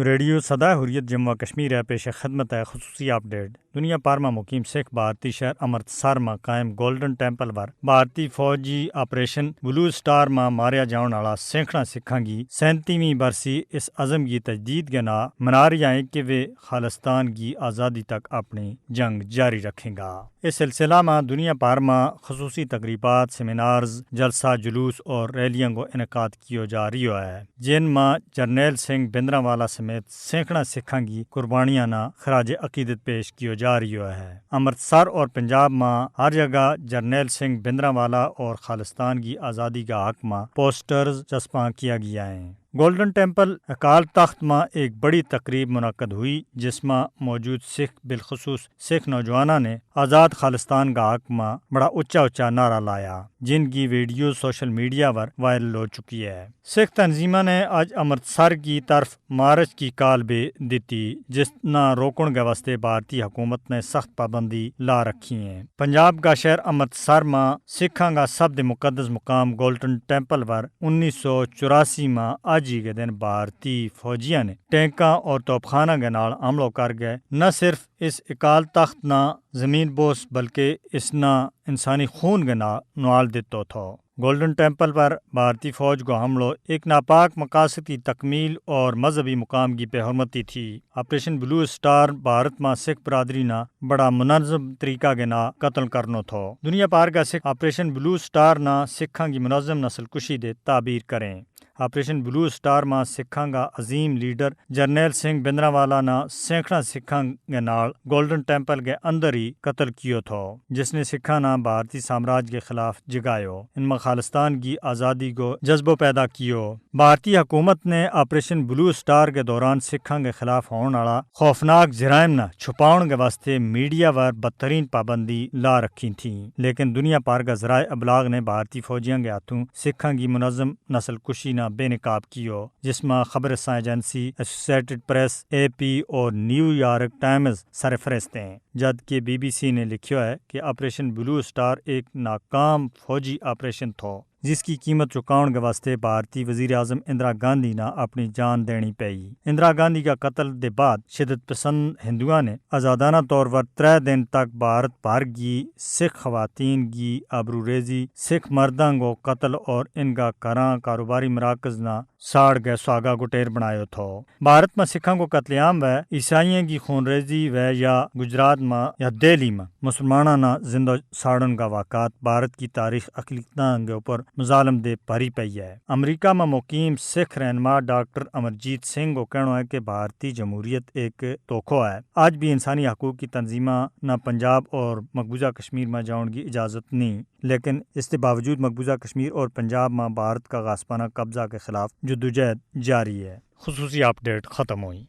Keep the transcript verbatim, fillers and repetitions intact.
ریڈیو سدا حریت جموں و کشمیر ہے، پیش خدمت ہے خصوصی اپ ڈیٹ۔ دنیا پار ما مقیم سکھ بھارتی شہر امرتسر ما قائم گولڈن ٹیمپل پر بھارتی فوجی آپریشن بلو سٹار ما ماریا جاؤن آلا سینکڑاں سکھاں کی سینتیویں برسی اس عزم کی تجدید کے نا مناریاں ہیں کہ ویہ خالستان کی آزادی تک اپنی جنگ جاری رکھیں گا۔ اس سلسلہ ما دنیا پار ما خصوصی تقریبات، سیمینارز، جلسہ جلوس اور ریلیاں کو انعقاد کیو جا رہیو ہے، جن ما جرنیل سنگھ بندرا والا سمیت سینکڑاں سکھاں کی قربانیاں نا خراج عقیدت پیش کیو جا رہیو ہے۔ امرتسر اور پنجاب ما ہر جگہ جرنیل سنگھ بندرا والا اور خالستان کی آزادی کا حق ما پوسٹرز چسپاں کیا گیا ہیں۔ گولڈن ٹیمپل اکال تخت ما ایک بڑی تقریب منعقد ہوئی، جس ما موجود سکھ بالخصوص سکھ نوجواناں نے آزاد خالستان کا حق ما بڑا اچا اچا نعرہ لایا، جن کی ویڈیو سوشل میڈیا پر وائرل ہو چکی ہے۔ سکھ تنظیماں نے اج امرتسر کی طرف مارچ کی کال بھی دتی، جس نا روکن کے واسطے بھارتی حکومت نے سخت پابندی لا رکھی ہیں۔ پنجاب کا شہر امرتسر ما سکھاں کا سب دے مقدس مقام گولڈن ٹیمپل پر انیس سو چوراسی ما آج ہی کے دن بھارتی فوجیاں نے ٹینکاں اور توپخانہ کے نال حملو کر گئے۔ نہ صرف اس اکال تخت نا زمین بوس بلکہ اس نا انسانی خون کے نال نوال دیتو تھو۔ گولڈن ٹیمپل پر بھارتی فوج کو حملو ایک ناپاک مقاصد کی تکمیل اور مذہبی مقام کی بے حرمتی تھی۔ آپریشن بلو سٹار بھارت ما سکھ برادری نا بڑا منظم طریقہ کے نا قتل کرنو تھو۔ دنیا پار کا سکھ آپریشن بلو سٹار نا سکھاں کی منظم نسل کشی دے تعبیر کریں۔ آپریشن بلو سٹار ما سکھاں کا عظیم لیڈر جرنیل سنگھ بندرا والا نا سینکڑاں سکھاں کے نال گولڈن ٹیمپل کے اندر ہی قتل کیو تھو، جس نے سکھاں نا بھارتی سامراج کے خلاف جگایو، ان ما خالستان کی آزادی کو جذبو پیدا کیو۔ بھارتی حکومت نے آپریشن بلو سٹار کے دوران سکھاں کے خلاف ہون آڑا خوفناک جرائم نا چھپاؤن کے واسطے میڈیا پر بدترین پابندی لا رکھی تھی، لیکن دنیا پار کا ذرائع ابلاغ نے بھارتی فوجیاں کے ہاتھوں سکھاں کی منظم نسل کشی نا بے نقاب کیو، جس ما خبر رساں ایجنسی ایسوسیٹڈ پریس، اے پی اور نیو یارک ٹائمز سر فہرست ہیں، جد کہ بی بی سی نے لکھیو ہے کہ آپریشن بلو سٹار ایک ناکام فوجی آپریشن تھو، جس کی قیمت چکاؤن کے واسطے بھارتی وزیر اعظم اندرا گاندھی نا اپنی جان دینی پئی۔ اندرا گاندھی کا قتل دے بعد شدت پسند ہندوؤں نے آزادانہ طور پر ترے دن تک بھارت بھر کی سکھ خواتین کی آبرو ریزی، سکھ مرداں کو قتل اور ان کا گھراں کاروباری مراکز نا ساڑ کے سہاگا کو ٹیر بنایو تھو۔ بھارت ما سکھاں کو قتل عام وے، عیسائیاں کی خون ریزی وے یا گجرات ما یا دہلی ما مسلماناں نا زندہ ساڑن کا واقعات بھارت کی تاریخ اقلیتاں کے اوپر مظالم دے بھری پئی ہے۔ امریکہ ما مقیم سکھ رہنما ڈاکٹر امرجیت سنگھ کو کہنو ہے کہ بھارتی جمہوریت ایک دھوکھو ہے۔ آج بھی انسانی حقوق کی تنظیماں نا پنجاب اور مقبوضہ کشمیر ما جاؤن کی اجازت نہیں، لیکن اس کے باوجود مقبوضہ کشمیر اور پنجاب ما بھارت کا غاصبانہ قبضہ کے خلاف جدوجہد جاری ہے۔ خصوصی اپ ڈیٹ ختم ہوئی۔